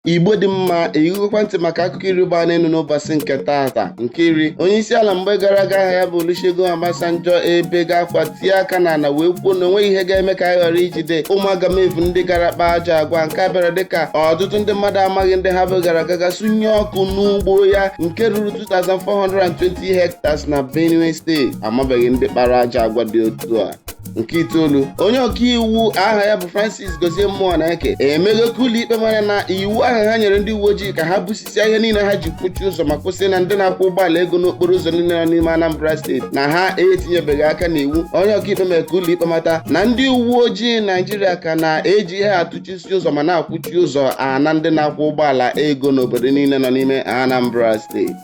Igbo dị mma, eyigokwa ntị maka akụkọ iri gba n'elu n'ụbọchị nke taata. Nke iri, onye isi ala mgbe gara aga aha ya bụ Olusegun Obasanjo ebe ga-akwa tie aka n'ala wee kwuo na onweghị ihe ga-eme ka anyị ghara ijide ụmụagamevu ndị gara kpaa ajọ agwa. Nke a bịara dịka ọtụtụ ndị mmadụ amaghị ndị ha bụ gara agaga sunye ọkụ n'ugbo ya nke ruru 2420 hectares na Benue Steeti. Amabeghị ndị kpara ajọ agwa dị otu a. Nke itoolu, onye ọkaiwu aha ya bụ Francis Gozie Mmụọ na-eke emego ka ụlọikpe mara na iwu ahụ ha nyere ndị uwe ojii ka ha busisia ihe niile ha ji kwụchi ụzọ ma kwụsị na ndị na-akwụ ụgbọala ego n'okporo ụzọ niile nọ n'ime Anambra Steeti na ha etinyebeghị aka n'iwu. Onye ọkaikpe mere ka ụlọikpe mata na ndị uwe ojii Naijiria ka na-eji ihe atụchisi ụzọ ma na-akwụchi ụzọ ana ndị na-akwụ ụgbọala ego n'obodo niile nọ n'ime Anambra Steeti.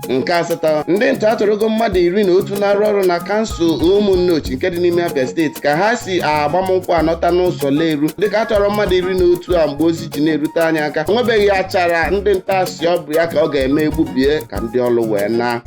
Nke asatọ, ndị nta atọrọgo mmadụ 11 na-arụ ọrụ na kansụl Ụmụnneochi nke dị n'ime Abia Steeti ka ha si agbamnkwụ anọta n'ụzọ Leru. Dịka atọrọ mmadụ 11 a, mgbe ozi ji na-erute anyị aka, onwebeghị achara ndị nta si ọ bụ ya ka ọ ga-eme egbubie ka ndị ọrụ wee na.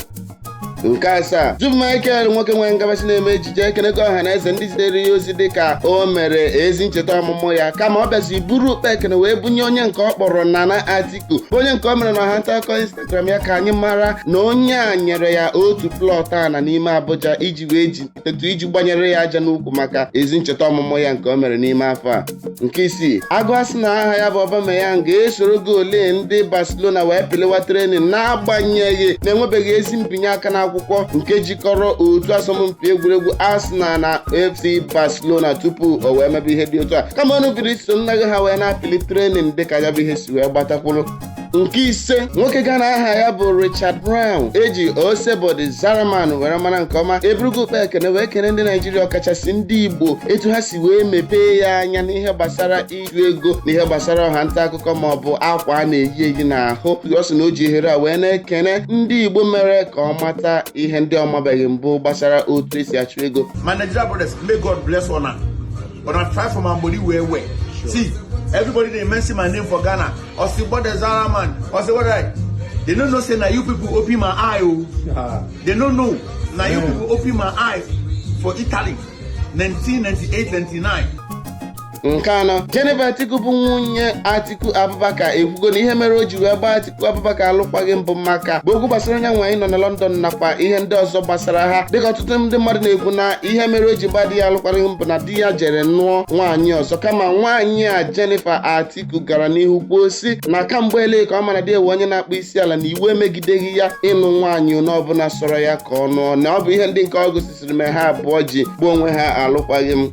Nke asaa, Zubby Michael, nwoke nwere ngabasị na-eme ejije, ekenego ọha na eze ndị zitere ya ozi dịka o mere ezi ncheta ọmụmụ ya. Kama ọ bịazi buru ukpe ekene wee bunye onye nke ọ kpọrọ Nana Atiku, bụ onye nke o mere na ọha nta akụkọ Instagram ya ka anyị mara na onye a nyere ya otu plot ana n'ime Abuja iji wee ji tetu iji gbanyere ya aja n'ukwu maka ezi ncheta ọmụmụ ya nke o mere n'ime afọ a. Nke isii, agụ asị na aha ya bụ Aubameyang ga-esoro goole ndị Barcelona wee pịlịwa training, n'agbanyeghị na enwebeghị ezi mbinye aka n'akwụkwọ nke jikọrọ otu asọmpi egwuregwu Arsenal na FC Barcelona tupu o wee mebe ihe dị otu a. Kama ọnụ biri so nnaghị ha wee na-apịlị training dịka ya bụ ihe si wee gbatakwuru. Nke ise, nwoke ga na aha ya bụ Richard Brown, eji Osebodi Zaraman were mara nke ọma, eburugo ukpe ekene wee kene ndị Naijiria, ọkachasị ndị Igbo, etu ha si wee mepee ya anya n'ihe gbasara ịchụ ego na ihe gbasara ọha nta akụkọ ma ọ bụ akwa a na-eyi eyi n'ahụ. Ọ sị na o ji ohere a wee na-ekene ndị Igbo mere ka ọ mata ihe ndị ọ mabeghị mbụ gbasara otu esi achụ ego. My Nigeria brothers, may God bless una. Una try for my body well well. See, everybody dey mention my name for Ghana. Osibode Zaraman. Osibode. They don't know say na you people open my eye. Oh. They don't know. Na you people open my eye for Italy. 1998, 99. Nke anọ, Jennifer Atiku bụ nwunye Atiku Abubakar ekwugo na ihe mere o ji wee gbaa Atiku Abubakar alụkwaghị mbụ maka bụ okwu gbasara onye nwaanyị nọ na London nakwa ihe ndị ọzọ gbasara ha, dịka ọtụtụ ndị mmadụ na-ekwu na ihe mere o ji gbaa di ya alụkwaghị mbụ na di ya jere nụọ nwaanyị ọzọ. Kama nwaanyị a, Jennifer Atiku, gara n'ihu kwuo si na kamgbe ele ka ọ mara di ewe onye na-akpụ isi ala, na iwu emegideghị ya ịnụ nwaanyị one ọbụla sọrọ ya ka ọ nụọ, na ọ bụ ihe ndị nke ọ gosisiri mere ha abụọ ji gbuo onwe ha alụkwaghị m.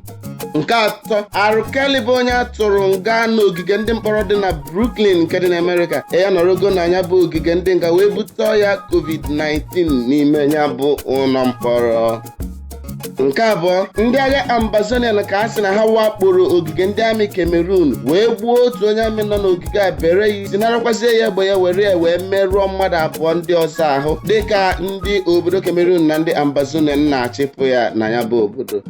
Nke atọ, R. Kelly bụ onye a tụrụ nga n'ogige ndị mkpọrọ dị na Brooklyn nke dị na Amerịka, ya nọrọgo na ya bụ ogige ndị nga wee bute ọya COVID-19 n'ime ya bụ ụlọ mkpọrọ. Nke abụọ, ndị agha Ambazonian ka a sị na ha wakporo ogige ndị amị Cameroon wee gbuo otu onye amị nọ n'ogige a, bere ya isi, narakwazie ya egbe ya, were ya wee merụọ mmadụ abụọ ndị ọzọ ahụ, dịka ndị obodo Cameroon na ndị Ambazonian na-achịpụ ya na ya bụ obodo.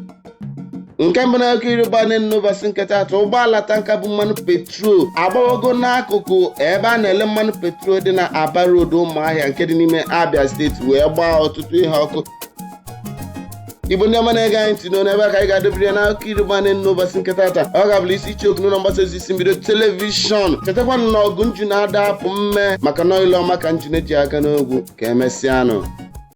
Nke mbụ na akụkọ ịrịba n'ụbọchị nke taata, ụgbọala tanker bụ mmanụ petrol agbawago n'akụkụ ebe a na-ele mmanụ petrol dị na Aba Road, Ụmụahịa nke dị n'ime Abia Steeti, wee gbaa ọtụtụ ihe ọkụ. Igbo ndị ọma na-ege anyị ntị, n'ebe a ka anyị ga-adobere ya n'akụkọ ịrịba n'ụbọchị nke taata. Ọ ga-abụla isi iche okwu n'ụlọ mgbasa ozi isi mbido television. Chetakwanụ na ọgụ nju na-ada apụ mme maka na ile ọma ka njune ji aga n'ogwu. Ka emesịanụ.